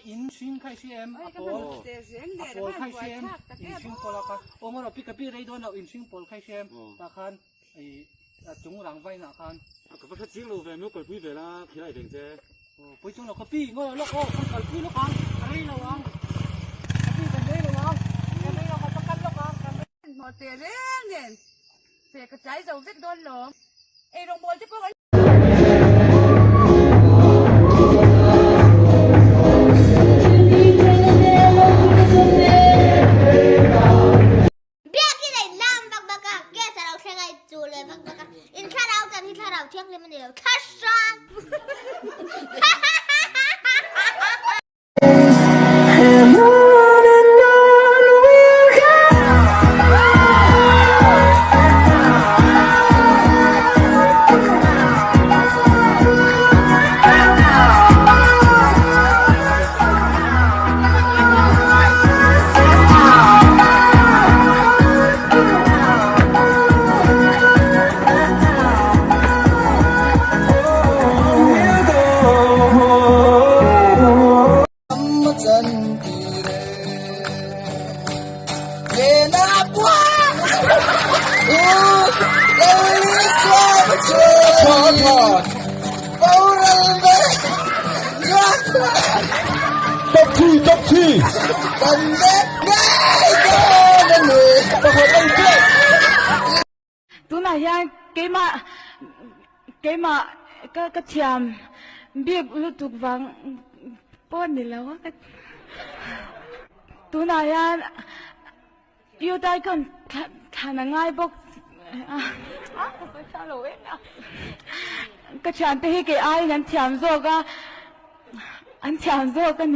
In hring kha i hria em? A pawl a pawl kha i hria em? In hring pawl a kha aw ngaw rawh pi ka pi rei dawn lo in hring pawl kha i hria em? Tah khan i a chung rang vain ah khan. Ka va hre chiang lo ve miu kalpui ve la khilai veng che. Aw pui chuang lo ka pi ngaw rawh lawk aw kan kalpui lawk ang a rei lo ang ka pi kan rei lo ang kan rei lo ka va kal lawk ang kan rei. Hmawh teh reng nen fe ka tlai zo vek dawn lawm eirawngbawl te pawh kan. Biakin a inlam vak vak a, gas a lo thleng a, inchuh leh vak vak a, in thlarau chan hi thlarau thianghlim a ni lo, thla hrang! Tunah hian keimah keimah ka ka thiam bik lutuk vang pawh ni lo a tunah hian Youth Icon thlan a ngai bawk a ka sawi tha lo em a ka thiante hi kei aiin an thiam zawk a an thiam zawk a ni.